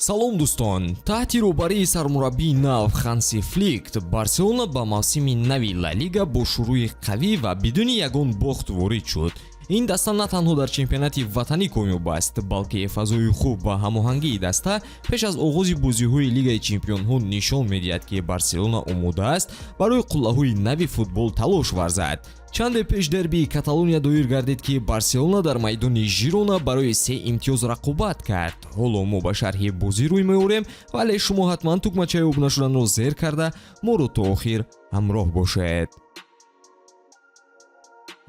Салом, дӯстон! Таҳти роҳбарии сармураббии нав Ханси Флик Барселона ба мавсими нави Ла Лига бо шурӯи қавӣ ва бидуни ягон бохт ворид шуд. Ин даста на танҳо дар чемпионати ватанӣ комёб аст, балки фазои хуб ва ҳамоҳангии даста пеш аз оғози бозиҳои Лигаи чемпионҳо нишон медиҳад, ки Барселона омода аст барои қуллаҳои нави футбол талош варзад. Чанде пеш дербии Каталония доир гардид, ки Барселона дар майдони Жирона барои се имтиёз рақобат кард. Ҳоло мо ба шарҳи бозӣ рӯй меорем, вале шумо ҳатман тугмачаи обуна шуданро зер карда, моро то охир ҳамроҳ бошед.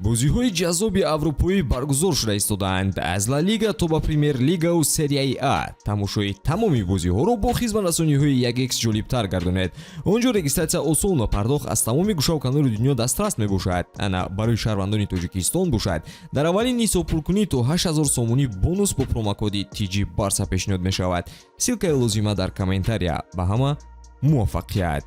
Бозиҳои ҷаззоби аврупоӣ баргузор шуда истодаанд, аз Ла Лига то ба Премер-лигаву Серияи А. Тамошои тамоми бозиҳоро бо хизматрасониҳои 1X ҷолибтар гардонед. Он ҷо регистратсия осон ва пардохт аз тамоми гӯшаву канори дунё дастрас мебошад. Ана, барои шаҳрвандони Тоҷикистон бошад, дар аввалин ҳисобпулкунӣ то 8000 сомонӣ бонус бо промокоди TG Барса пешниҳод мешавад. Ссылкаи лозима дар комментария. Ба ҳама муваффақият!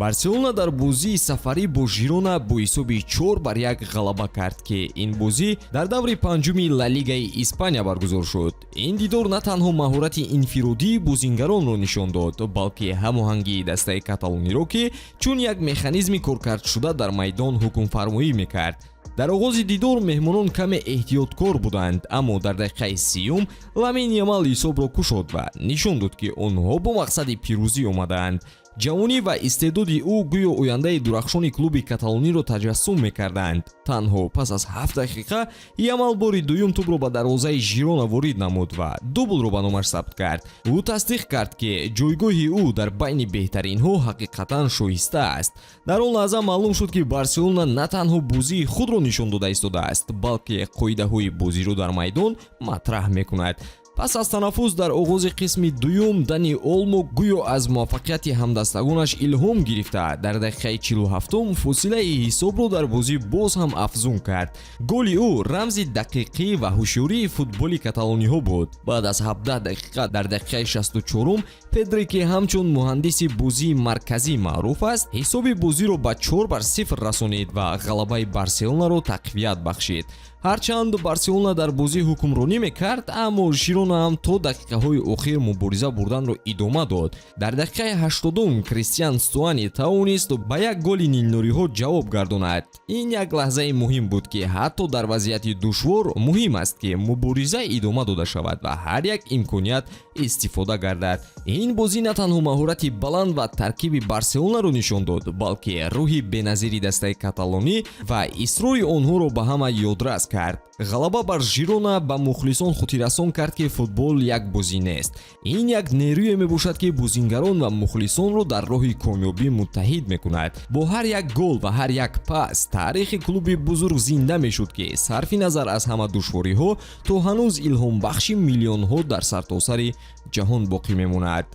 Барселона дар бозии сафарӣ бо Жирона бо ҳисоби 4-1 ғалаба кард, ки ин бозӣ дар даври панҷуми Ла Лигаи Испания баргузор шуд. Ин дидор на танҳо маҳорати инфиродии бозингаронро нишон дод, балки ҳамоҳангии дастаи каталониро, ки чун як механизми коркардшуда дар майдон ҳукмфармоӣ мекард. Дар оғози дидор меҳмонон каме эҳтиёткор буданд, аммо дар дақиқаи 30-юм Ламин Ямал ҳисобро кушод ва нишон дод, ки онҳо бо мақсади пирӯзӣ омадаанд. Ҷавонӣ ва истеъдоди ӯ гӯё ояндаи дурахшони клуби каталониро таҷассум мекарданд. Танҳо пас аз 7 дақиқа Ямал бори дуюм тӯбро ба дарвозаи Жирона ворид намуд ва дублро ба номаш сабт кард. Ӯ тасдиқ кард, ки ҷойгоҳи ӯ дар байни беҳтаринҳо ҳақиқатан шоиста аст. Дар он лаҳза маълум шуд, ки Барселона на танҳо бозии худро нишон дода истодааст, балки қоидаҳои бозиро дар майдон матраҳ мекунад. Пас аз танаффус дар оғози қисми дуюм Дани Олмо гӯё аз муваффақияти ҳамдастагонаш илҳом гирифта, дар дақиқаи 47-ум фосилаи ҳисобро дар бозӣ боз ҳам афзун кард. Голи ӯ рамзи дақиқӣ ва ҳушёрии футболи каталониҳо буд. Баъд аз 17 дақиқа, дар дақиқаи 64-ум, Педре, ки ҳамчун муҳандиси бозии марказӣ маъруф аст, ҳисоби бозиро ба 4-0 расонид ва ғалабаи Барселонаро тақвият бахшид. Ҳарчанд Барселона дар бозӣ ҳукмронӣ мекард, аммо Жирона ҳам то дақиқаҳои охир мубориза бурданро идома дод. Дар дақиқаи 80-ум Кристиан Стуани тавонист ба як голи нилнориҳо ҷавоб гардонад. Ин як лаҳзаи муҳим буд, ки ҳатто дар вазъияти душвор муҳим аст, ки мубориза идома дода шавад ва ҳар як имконият истифода гардад. Ин бозӣ на танҳо маҳорати баланд ва таркиби Барселонаро нишон дод, балки рӯҳи беназири дастаи каталонӣ ва исрори онҳоро ба ҳама ёдрас кард. Ғалаба бар Жирона ба мухлисон хотиррасон кард, ки футбол як бозӣ нест, ин як нерӯе мебошад, ки бозингарон ва мухлисонро дар роҳи комёбӣ муттаҳид мекунад. Бо ҳар як гол ва ҳар як пас таърихи клуби бузург зинда мешуд, ки сарфи назар аз ҳама душвориҳо то ҳанӯз илҳомбахши миллионҳо дар сартосари ҷаҳон боқӣ мемонад.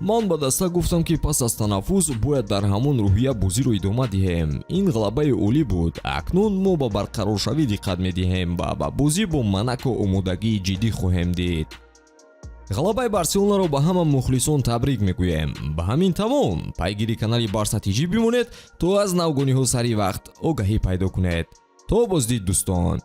Ман ба даста гуфтам, ки пас аз танаффус бояд дар ҳамон рӯҳия бозиро идома диҳем. Ин ғалабаи олӣ буд. Акнун мо ба барқароршавӣ диққат медиҳем ва ба бозӣ бо Монако омодагии ҷиддӣ хоҳем дид. Ғалабаи Барселонаро ба ҳама мухлисон табрик мегӯем. Ба ҳамин тамом. Пайгири канали Барса ТЖ бимонед, то аз навгониҳо сари вақт огаҳӣ пайдо кунед. То боздид, дӯстон.